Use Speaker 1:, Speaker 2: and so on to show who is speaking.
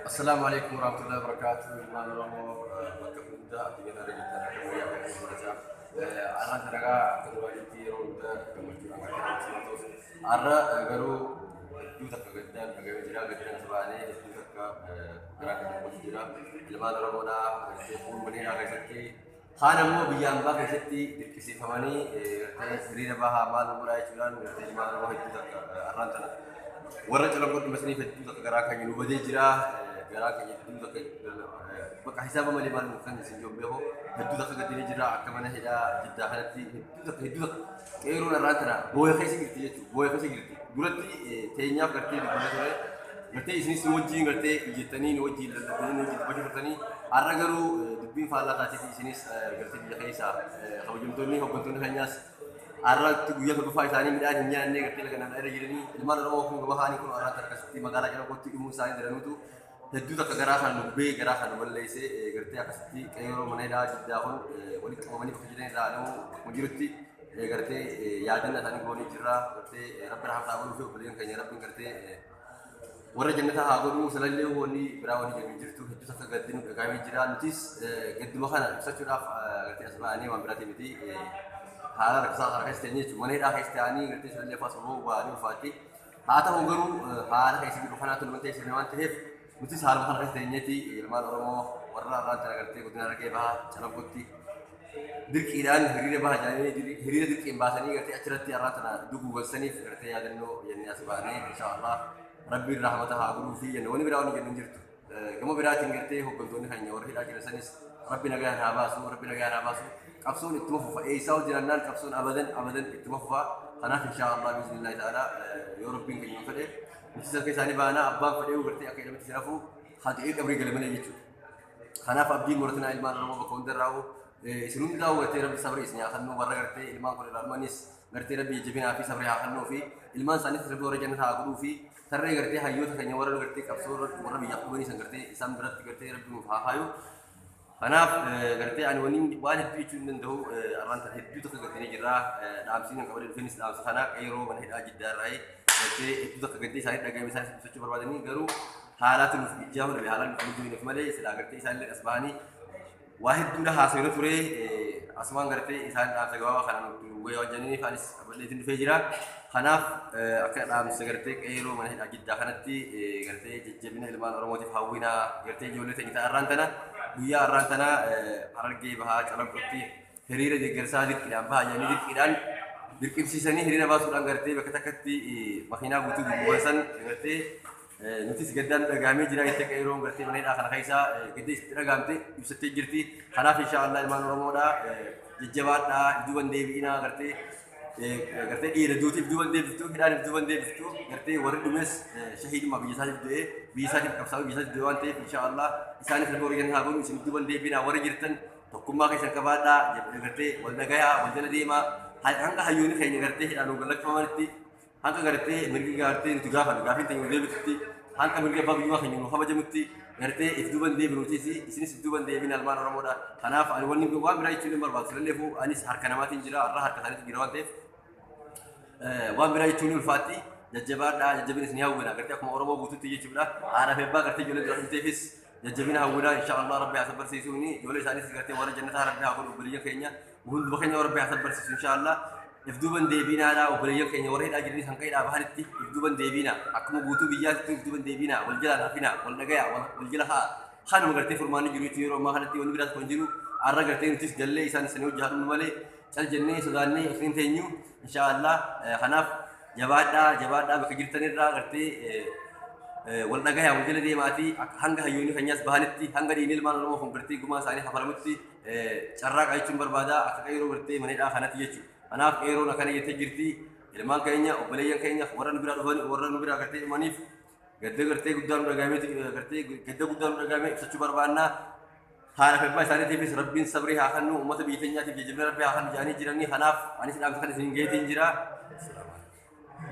Speaker 1: Assalaamu alaikum warahmatullahi wabarakatuh. Ilmaan Oromoo bakka hunda addunyaa irra jirtan akka fayyaa keessan jechaa. Har'a dalagaa akka duraanitti yeroo hunda gammachuudhaan kan ta'u. Har'a garuu hedduu takka gaddaan dhaga'ee jira. Gaddaan as baanee hedduu takka garaa kan dubbatu jira. Ilmaan Oromoodhaa gartee fuul maleeraa keessatti kaan ammoo biyya ambaa keessatti dirqisiifamanii gartee hiriira bahaa maal godhaa jechuudhaan gartee ilmaan Oromoo hedduu takka har'aan tana warra calanqoo dhimasaniif hedduu takka garaa keenya nu badee jira. Garaa keenya hedduu takka bakka hisaaba malee maal nu kan isin jiru beeku hedduu takka gaddinee jira. Akka mana hidhaa Jiddaa kanatti hedduu takka qeeroon har'aan tana booya keessa jirti jechuudha. Booya keessa jirti. Duratti teenyaaf gartee dubbata ture. Gartee isinis nu wajjin gartee ijjettanii, nu wajjin lallabanii, nu wajjin dubbachuu turtanii. Har'a garuu dubbiin faallaa taateeti. Isinis gartee biyya keessaa kabajamtoonni hooggantoonni keenyaas har'aatti guyyaa torbaffaa isaanii midhaan hin nyaanne, gartee laga naannoo irra jiranii. Ilmaan Oromoo kun gama kaanii kun har'aan akkasitti magaalaa Calanqootti dhumuu isaanii jiranuutu hedduu takka garaa kan nu gubee, garaa kan nu balleessee. Gartee akkasitti qeerroo mana hidhaa Jiddaa kun walitti qabamanii bakka jiran irraa namuu bakkuma jirutti gartee yaadannaa isaanii goonee jirra. Gartee Rabbi rahmataa godhuu fi obboleeyyan keenya Rabbiin gartee warra jannataa haa godhuu. Salallee wanni biraa wanni jedhu jirtu. Hedduu takka gaddi nu dhagahamee jira. Nutis gadduma kana ibsachuudhaaf gartee as ba'anii, waan biraatii miti, haala rakkisaa kana keessa teenye jechuudha. Mana hidhaa keessa ta'anii gartee salallee faas oboo ba'anii ulfaatti. Haa ta'u garuu haala keessa jiru kanaatu nama teessine waan ta'eef, nutis haaluma kana keessa teenyeeti ilmaan Oromoo warra har'aan tana gartee godina Harargee Bahaa Calanqootti dirqiidhaan hiriira baha jedhanii hiriira dirqiin baasanii gartee achirratti har'aan tana duguugalsaniif gartee yaadannoo jennee as baanee, insha Allah Rabbiin rahmata haa godhuu fi jenne. Wani biraa wani jennu hin jirtu. Gama biraatiin gartee hooggantoonni keenya warra hidhaa jiran sanis Rabbi nagaan haa baasu, Rabbi nagaan haa baasu. Qabsoon ittuma fufa. Eessaa hojjannaan qabsoon abadan abadan ittuma fufa. Kanaaf insha Allah biiznillahi ta'ala yoo Rabbiin keenya fedhe nuti harka isaanii baanaa. Abbaan fedhee gartee akka jedhametti si hafu haa du'ee qabrii gale malee jechuudha. Kanaaf abdiin muratinaa, ilmaan Oromoo bakka hundarraa'u isin hundaa'u gartee Rabbi sabri isin haa kennu. Warra gartee ilmaan kun irraa dhumanis gartee Rabbi jajjabinaa fi sabri haa kennuu fi ilmaan isaaniis Rabbi warra jannata haa godhuu fi tarree gartee hayyoota keenya warra gartee qabsoo warra biyyaaf dhumanii san gartee isaan biratti gartee Rabbi nuuf haa kaayu. Kanaaf gartee ani waniin waan hedduu jechuu hin danda'u. Arraan tana hedduu tokko gartee jirra. Dhaamsiin kan qabadee dhufeenis dhaamsa kana qeeroo mana hidhaa Jiddaa irraa gartee hedduu takka gaddee isaanii dhagahame isaanis ibsachuu barbaadanii, garuu haalaatu nuuf ijaa hodhame, haalaan nuuf mijoofneef malee silaa gartee isaan as bahanii waa hedduudha haasawina ture. Asumaan gartee isaan dhaamsa gabaabaa kana nutti wayii waan jedhaniif anis qabadheetiin dhufee jira. Kanaaf akka dhaamsa gartee qeeroo mana hidhaa Jiddaa kanatti gartee jajjabina ilmaan Oromootiif hawwinaa. Gartee ijoollee teenya ta'an har'aan tana guyyaa har'aan tana Harargee Bahaa Calanqootti hiriira deeggarsaa dirqiidhaan bahaa jedhanii dirqiidhaan dirqimsiisanii hiriira baasuudhaan gartee bakka takkatti makiinaa guutuu gurguran san gartee nutis gaddaan dhagahamee jira jettee qeeroon gartee mana hidhaa kana keessa gaddee itti dhagahamte ibsattee jirti. Kanaaf insha Allah ilmaan Oromoodhaa jajjabaadhaa, duuban deebi'inaa. Gartee dhiira duutiif duuban deebiftu, hidhaaniif duuban deebiftu. Gartee warri dhumes shahiiduma biyya isaatiif du'ee, biyya isaatiif qabsaa'uu, biyya isaatiif du'e waan ta'eef, insha Allah isaanis Rabbi warra haa godhu. Isin duuban deebinaa. Warri jirtan tokkummaa keessan qabaadhaa, gartee wal dhagayaa, wal jala deemaa hanga hayyoonni keenya gartee hidhaan nu galakkifamanitti, hanga gartee mirgi gartee nuti gaafannu gaafiin teenya nu deebitutti, hanga mirgi abbaa biyyummaa keenya nu kabajamutti gartee if duuban deebinu. Nutis isinis if duuban deebin, ilmaan Oromoodha. Kanaaf ani wanni waan biraa jechuun hin barbaadu. Silalleefu anis harka namaatiin jira, har'a harka isaaniitiin jira waan ta'eef waan biraa jechuun ni ulfaatti. Jajjabaadhaa, jajjabina isin hawwina gartee akkuma Oromoo guututti jechuudha. Haadha fi abbaa gartee ijoollee dura dhufteefis jajjabina hawwina. Insha Allah Rabbi haa sabbarsiisuuni. Ijoollee isaaniis gartee warra jannataa Rabbi haa godhu. Obboleeyyan keenya hunduma keenya Rabbi haa sabbarsiisu insha Allah. If duuban deebiinaadha. Obboleeyyan keenya warra hidhaa jiranis hanqa hidhaa bahanitti if duuban deebiina. Akkuma guutuu biyyaatti if duuban deebiina, wal jalaan hafina, wal dhagaya, wal jala haa. Kanuma gartee furmaanni jiru jechuun yeroo ammaa kanatti wanni biraas kan jiru. Har'a gartee nutis gallee isaan isanii hojii haadhumnu malee cal jennee sodaannee osoo hin teenyu insha Allah. Kanaaf jabaadhaa, jabaadhaa. Bakka jirtanirraa gartee wal dhagayaa, wal jala deemaatii hanga hayyoonni keenyaas bahanitti, hanga dhiigni ilmaan Oromoo kun gartee gumaa isaanii kafalamutti carraaqa jechuun barbaada akka qeeroo gartee mana hidhaa kanatti jechuudha. Kanaaf qeeroon akkana jettee jirti. Ilmaan keenya, obboleeyyan keenya warra nu biraa dhufan, warra nu biraa gartee dhumaniif gadda gartee guddaa nu dhagahamee, gartee gadda guddaa nu dhagahamee ibsachuu barbaanna. Haadha fi abbaa isaaniitiifis Rabbiin sabrii haa kennu, uummata biyya keenyaatiif jajjabina Rabbi haa kennu jedhanii jiranii. Kanaaf anis dhaamsa kan isin geetiin jira.